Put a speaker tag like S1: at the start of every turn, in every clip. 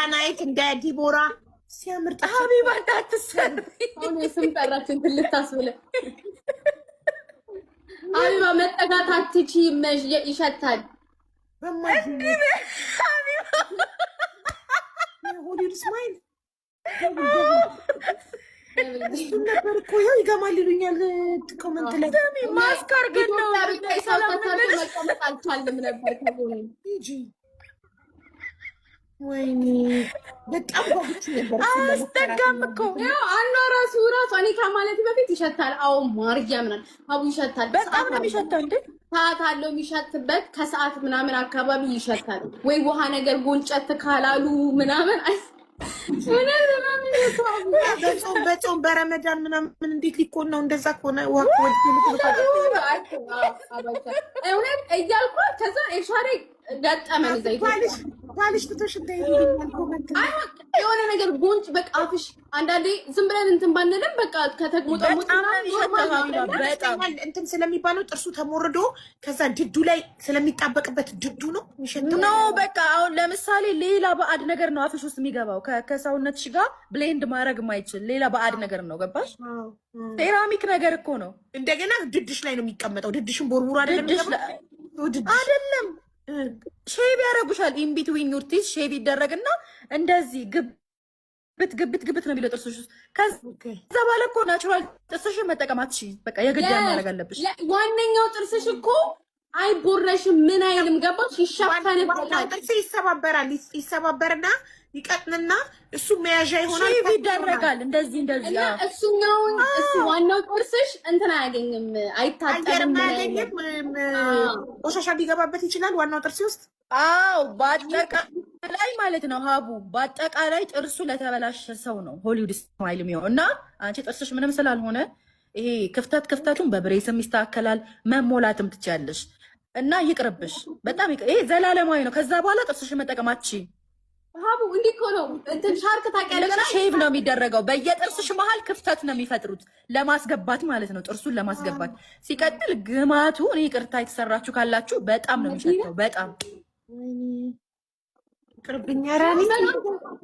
S1: ቤላናይት፣ እንደ ዲቦራ ሲያምር።
S2: ሀቢባ እንዳትሰሪ።
S3: አሁን የስም ጠራች እንትን ልታስብለ። ሀቢባ መጠጋት አትችይም፣ ይሸታል።
S1: በማይ Hollywood smile እሱን ነበር እኮ። ያው ይገማል ይሉኛል comment ላይ።
S2: ማስክ አድርገን ነው።
S3: ኢትዮጵያ ብታይ ሰው ተሰርቶ መቀመጥ አልቻልም ነበር ከጎኑ።
S1: ሂጂ። ወይኔ በጣም ጓጉቼ ነበር እሱን ለመሰራት።
S2: አያስጠጋም እኮ።
S3: ያው አኗ ራሱ ራሱ እኔ ከማለት በፊት ይሸታል። አዎ ማርያም ናት አቡ ይሸታል።
S2: በጣም ነው የሚሸተው እንዴ።
S3: ሰዓት አለው የሚሸትበት፣ ከሰዓት ምናምን አካባቢ ይሸታል። ወይ ውሃ ነገር ጎንጨት ካላሉ ምናምን ምናምን ይሸታል።
S1: በጾም በረመዳን ምናምን እንዴት ሊኮን ነው? እንደዛ ከሆነ ውሃ
S3: እውነት እያልኳት ከዛ ኤልሻሬ ገጠመን እዛ ኢትዮጵያ።
S1: ባልሽ ትቶሽ እንዳይሄድ ይሉኛል comment ላይ።
S3: አይሆን የሆነ ነገር ጉንጭ በቃ አፍሽ አንዳንዴ ዝም ብለን እንትን ባንልም በቃ ከተግሞጠሞጥ
S2: በጣም ነው የሚሸተው ሀቢባ፣ በጣም።
S1: ይመስለኛል እንትን ስለሚባለው ጥርሱ ተሞርዶ ከዛ ድዱ ላይ ስለሚጣበቅበት ድዱ ነው የሚሸተው።
S2: No፣ በቃ አሁን ለምሳሌ ሌላ ባዕድ ነገር ነው አፍሽ ውስጥ የሚገባው። ከሰውነትሽ ጋር blend ማድረግ ማይችል ሌላ ባዕድ ነገር ነው። ገባሽ? ሴራሚክ ነገር እኮ ነው።
S1: እንደገና ድድሽ ላይ ነው የሚቀመጠው። ድድሽን ቦርቡሮ አይደለም
S2: ድድሽ
S1: የሚገባው? ድድሽ
S2: አይደለም፣ shave ያደርጉሻል። In between your teeth shave ይደረግና እንደዚህ ግብት ግብት ግብት ነው የሚለው ጥርስሽ ውስጥ። ከዛ በኋላ እኮ natural ጥርስሽን መጠቀም አትችይም። በቃ የግድ ያን ማድረግ አለብሽ።
S3: ዋነኛው ጥርስሽ እኮ አይቦረሽም፣ ምን አይልም። ገባሽ? ይሸፈንበታል።
S1: ጥርሴ ይሰባበራል። ይሰባበርና ይቀጥንና እሱ መያዣ ይሆናል።
S2: Shave ይደረጋል እንደዚህ እንደዚህ።
S3: እና እሱኛውን እሱ ዋናው ጥርስሽ እንትን አያገኝም፣ አይታጠብም።
S1: አየርም
S3: ምን አይልም።
S1: አያገኝም። ቆሻሻ ሊገባበት ይችላል ዋናው ጥርሴ ውስጥ።
S2: አዎ፣ በአጠቃላይ ማለት ነው ሀቡ፣ በአጠቃላይ ጥርሱ ለተበላሸ ሰው ነው Hollywood smile የሚሆን። እና አንቺ ጥርስሽ ምንም ስላልሆነ ይሄ ክፍተት ክፍተቱን በ brace ም ይስተካከላል፣ መሞላትም ትችያለሽ። እና ይቅርብሽ፣ በጣም ይሄ ዘላለማዊ ነው። ከዛ በኋላ ጥርስሽን መጠቀም አትችይም።
S3: ሀቡ እንዲህ እኮ ነው፣ እንትን ሻርክ ታውቂያለሽ?
S2: Shave ነው የሚደረገው። በየጥርስሽ መሀል ክፍተት ነው የሚፈጥሩት ለማስገባት ማለት ነው፣ ጥርሱን ለማስገባት። ሲቀጥል ግማቱ፣ እኔ ይቅርታ የተሰራችሁ ካላችሁ፣ በጣም ነው የሚሸተው። በጣም።
S1: ቅርብኛ ራኒ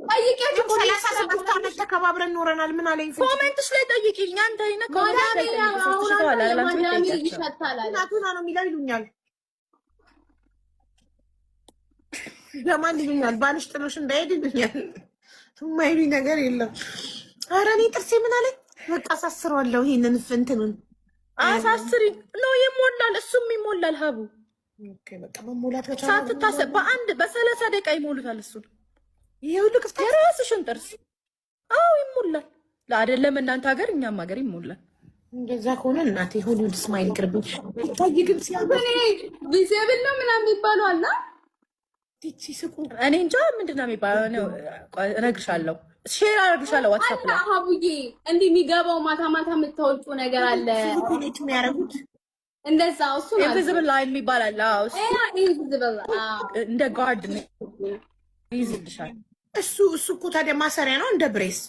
S3: ጠይቂያቸው እኮ።
S1: 36 ዓመት ተከባብረን ኖረናል። ምን አለኝ?
S2: Comment ሽ ላይ ጠይቂኝ። አንተ ይነ comment ሽ ላይ ጠይቂ። 3,000 ሰው አለ አይደል? አንቺ
S3: የማዳሜ
S2: ጠይቂያቸው።
S3: ይሸታል አለ።
S1: እናቱና ነው የሚለው ይሉኛል። ገማል ይሉኛል። ባልሽ ጥሎሽ እንዳይሄድ ይሉኛል። የማይሉኝ ነገር የለም። ኧረ እኔ ጥርሴ ምን አለኝ? በቃ አሳስረዋለሁ ይሄንን እንትኑን።
S2: አሳስሪ ነው፣ ይሞላል። እሱም ይሞላል ሀቡ።
S1: Okay፣ በቃ መሞላት ከቻለ
S2: ሳትታሰብ በአንድ በ30 ደቂቃ ይሞሉታል እሱን።
S1: ይሄ ሁሉ ክፍተት
S2: የራስሽን ጥርስ፣ አዎ ይሞላል። አይደለም እናንተ ሀገር፣ እኛም ሀገር ይሞላል።
S1: እንደዛ ከሆነ እናቴ Hollywood smile ይቅርብኝ። ይታይ ግን ሲያምር።
S3: Visible ነው ምናምን የሚባለው አለ።
S1: ሲስቁ።
S2: እኔ እንጃ ምንድን ነው የሚባለው። እነግርሻለሁ፣ share አደርግሻለሁ WhatsApp ላይ።
S3: ሀቡዬ እንዲህ የሚገባው ማታ ማታ የምታወጪው ነገር አለ።
S1: ሲሊኮኖች የሚያደርጉት።
S3: እንደዛ እሱ ነው።
S2: Invisible line የሚባል አለ። አዎ እሱ።
S3: Invisible።
S2: እንደ guard ይይዝልሻል።
S1: እሱ እኮ ታዲያ ማሰሪያ ነው እንደ brace።